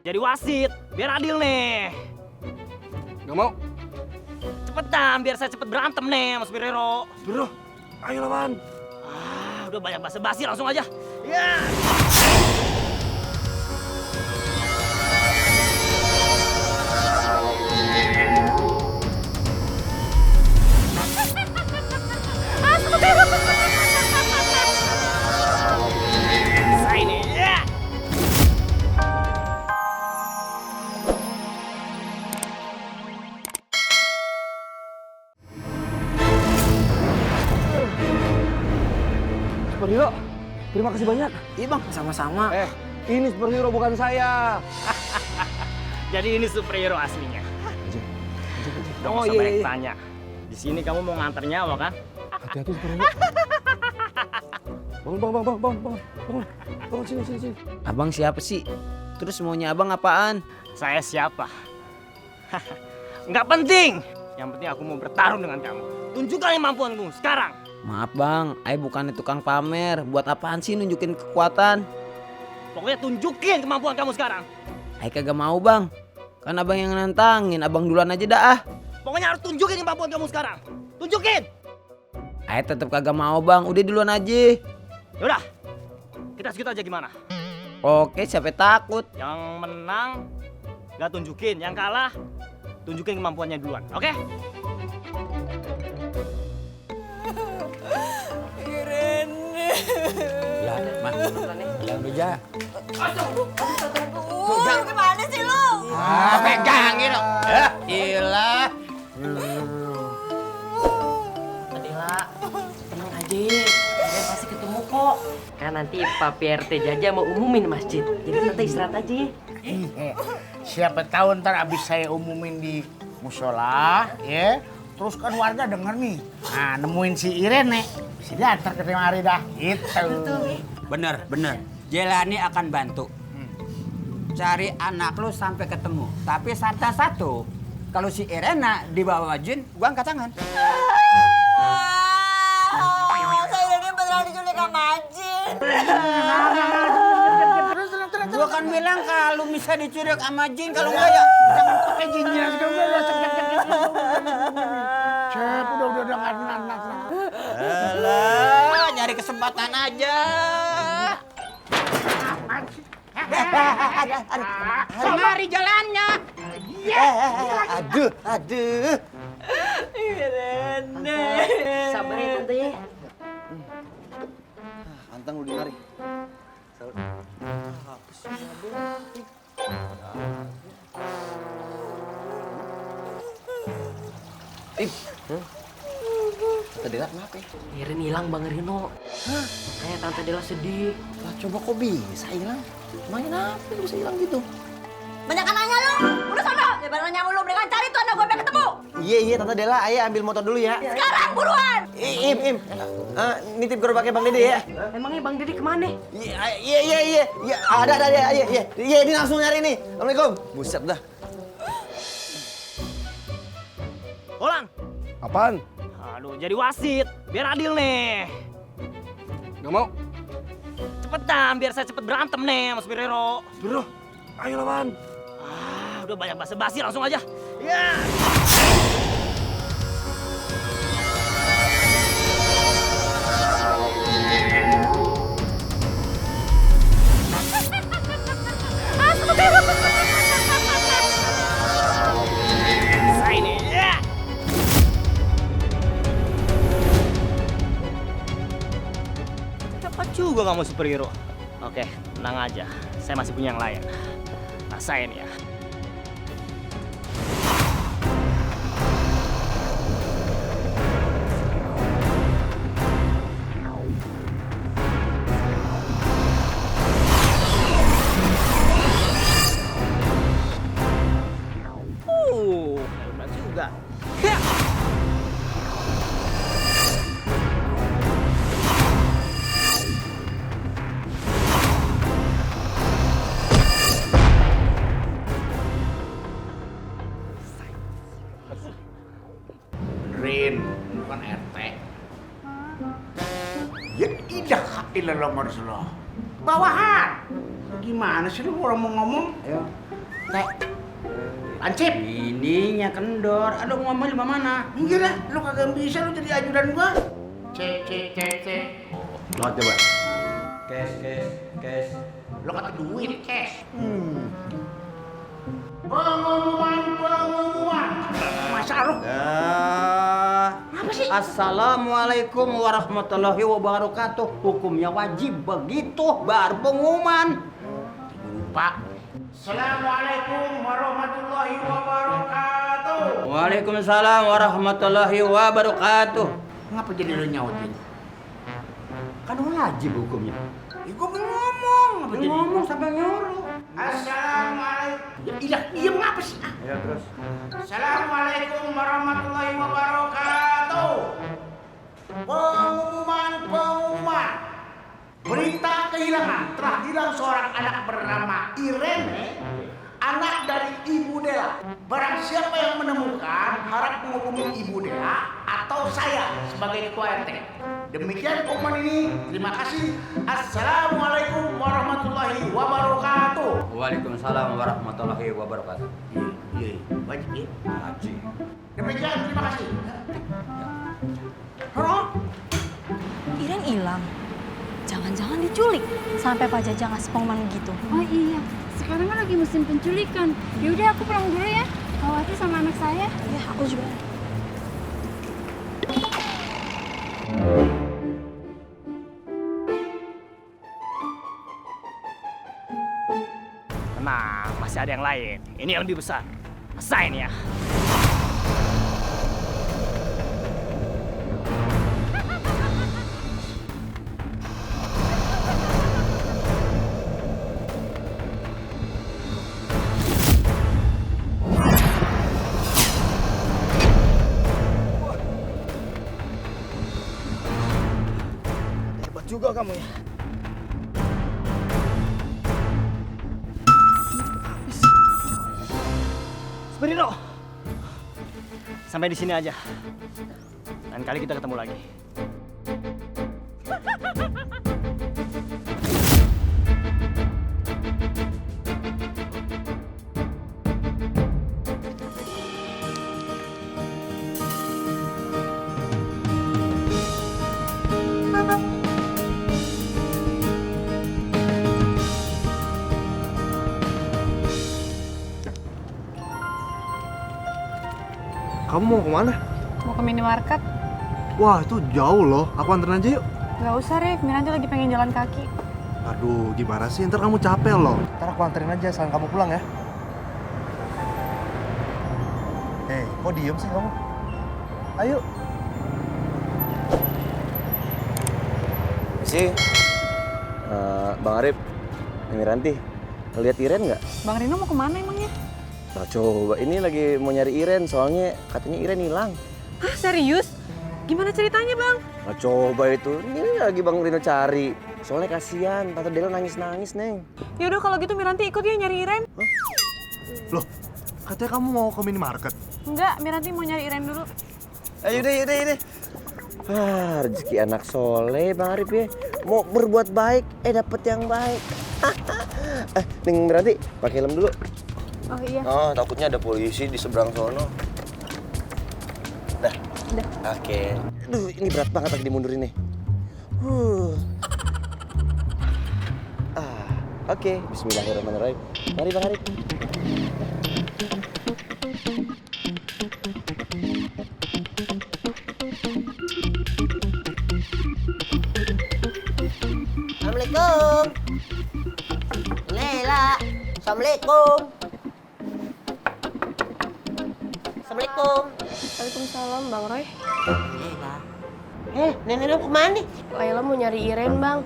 jadi wasit, biar adil nih. Gak mau. Cepetan, biar saya cepet berantem nih sama superhero. Bro, ayo lawan. Udah banyak basa-basi, langsung aja. Ya. Saya ini. Ya. Superhero, terima kasih banyak. Iya bang, sama-sama. Ini superhero bukan saya. Jadi ini superhero aslinya. Udah Oh, nggak usah iya, banyak iya. tanya. Di sini kamu mau nganter nyawa kan? Hati-hati superhero. Bangun, sini. Abang siapa sih? Terus maunya abang apaan? Saya siapa? Nggak penting. Yang penting aku mau bertarung dengan kamu. Tunjukkan kemampuanmu sekarang. Maaf bang, Ay bukannya tukang pamer. Buat apaan sih nunjukin kekuatan? Pokoknya tunjukin kemampuan kamu sekarang. Ay kagak mau bang. Kan abang yang nantangin, abang duluan aja dah. Pokoknya harus tunjukin kemampuan kamu sekarang. Tunjukin. Ay tetep kagak mau bang, udah duluan aja. Yaudah, kita segitu aja gimana? Oke, siapa takut? Yang menang nggak tunjukin, yang kalah tunjukin kemampuannya duluan. Oke? Ya, mah. Yang beja. Lu gimana sih lu? Pegangin lo. Ilah. Adela, tenang aja. Kalian pasti ketemu kok. Kan nanti Pak PRT Jaja mau umumin masjid. Jadi nanti istirahat aja ya. Siapa tahu ntar abis saya umumin di musola, ya. Terus kan warga denger nih. Nah, nemuin si Irene. Bisa diantar ke hari dah. Gitu. Bener. Jelani akan bantu. Cari anak lu sampai ketemu. Tapi syaratnya satu. Kalau si Irena dibawa jin, gua angkat tangan. Saya ini beneran diculik sama Jin. Gua kan bilang kalau bisa dicurik sama jin, kalau enggak ya jangan pakai jinnya. Cep, udah nggak anak. Alah, nyari kesempatan aja. Mari jalannya. Aduh. Sabar ya tante ya. Antang udah lari. Tante Dela kenapa ya? Irin hilang Bang Rino. Makanya Tante Dela sedih. Lah coba kok bisa hilang? Main apa bisa hilang gitu? Banyak nanya lu. Udah sana. Ya barang nanya lu. Mendingan cari tuh anak gue biar ketemu. Iya Tante Dela, ayah ambil motor dulu ya. Sekarang buruan. Im, nitip gerobaknya Bang Dede ya. Emangnya Bang Dede kemana? Iya, ada ya, iya, ini langsung nyari nih. Assalamualaikum. Buset dah. Holang. Apaan? Aduh, jadi wasit, biar adil nih. Gak mau. Cepetan, biar saya cepet berantem nih sama superhero. Bro, ayo lawan. Udah banyak basa-basi, langsung aja. Ya. Saya ini. Ya. Cepat juga kamu superhero. Oke, tenang aja. Saya masih punya yang lain. Rasain ya. Hebat juga. Ya. Rin, bukan RT. Ya ilah illallah Rasulullah. Bawahan. Gimana sih lu orang mau ngomong? Ayo. Teh. Lancip. Ininya kendor. Aduh ngomong di mana? Enggak lah, lu kagak bisa lu jadi ajudan gua. Cek. Lo coba. Kes. Lu kata duit, cash. Pengumuman. Masa lu? Apa sih? Assalamualaikum warahmatullahi wabarakatuh. Hukumnya wajib begitu baru pengumuman. Lupa. Assalamualaikum warahmatullahi wabarakatuh. Waalaikumsalam warahmatullahi wabarakatuh. Ngapa jadi lu nyautin? Kan wajib hukumnya. Ya gua belum ngomong. Ngapa jadi Ngomong sampai nyuruh. Assalamualaikum. Ya iya, diem ngapa sih? Ya terus. Assalamualaikum warahmatullahi wabarakatuh. Pengumuman. Berita kehilangan. Telah hilang seorang anak bernama Irene, anak dari Ibu Dela. Barang siapa yang menemukan, harap menghubungi Ibu Dela atau saya sebagai ketua RT. Demikian pengumuman ini. Terima kasih. Assalamualaikum warahmatullahi wabarakatuh. Waalaikumsalam warahmatullahi wabarakatuh. Iya, wajib ya. Haji. Demikian, terima kasih. Halo? Iren hilang. Jangan-jangan diculik sampai Pak Jajang ngasih pengumuman gitu. Oh iya, sekarang kan lagi musim penculikan. Yaudah aku pulang dulu ya. Khawatir sama anak saya. Ya, aku juga. Tenang, masih ada yang lain. Ini yang lebih besar. Rasain ya. Hebat juga kamu ya. Seperino. Sampai di sini aja. Lain kali kita ketemu lagi. Kamu mau kemana? Mau ke minimarket? Wah, itu jauh loh. Aku anterin aja yuk. Gak usah, Rif. Miranti lagi pengen jalan kaki. Aduh, gimana sih? Ntar kamu capek loh. Ntar aku anterin aja, sekarang kamu pulang ya. Kok diem sih kamu? Ayo. Sih, Bang Arif, Miranti, ngeliat Iren nggak? Bang Rino mau kemana emangnya? Nah, coba ini lagi mau nyari Iren, soalnya katanya Iren hilang. Hah, serius? Gimana ceritanya, Bang? Nah, coba itu, ini lagi Bang Rino cari. Soalnya kasihan, Tante Dela nangis-nangis, Neng. Yaudah kalau gitu Miranti ikut ya nyari Iren. Loh, katanya kamu mau ke minimarket. Enggak, Miranti mau nyari Iren dulu. Yaudah. Wah, rezeki anak soleh Bang Arif ya. Mau berbuat baik, dapet yang baik. Neng Miranti, pakai helm dulu. Oh iya. Oh, takutnya ada polisi di seberang sono. Dah. Oke. Aduh, ini berat banget lagi dimundurin nih. Oke. Bismillahirrahmanirrahim. Mari Bang Arif. Assalamualaikum. Lela. Assalamualaikum. Assalamualaikum. Waalaikumsalam, Bang Roy. Lela. Nenek lu kemana nih? Laila mau nyari Iren, Bang.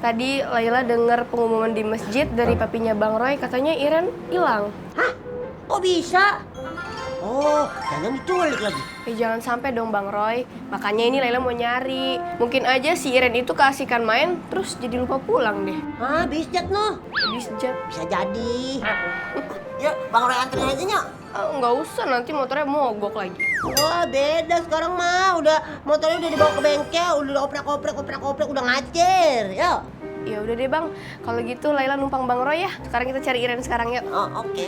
Tadi Laila dengar pengumuman di masjid dari papinya Bang Roy, katanya Iren hilang. Hah? Kok bisa? Oh, jangan diculik lagi. Jangan sampai dong, Bang Roy. Makanya ini Laila mau nyari. Mungkin aja si Iren itu keasikan main, terus jadi lupa pulang deh. Hah, bisjat noh. Bisjat. Bisa jadi. Yuk, Bang Roy anterin aja nyok. Nggak usah, nanti motornya mogok lagi. Wah, beda sekarang mah. Udah motornya udah dibawa ke bengkel, udah oprak-oprak, udah ngacer. Yuk. Ya udah deh bang, kalau gitu Laila numpang Bang Roy ya. Sekarang kita cari Iren sekarang yuk. Oh, oke.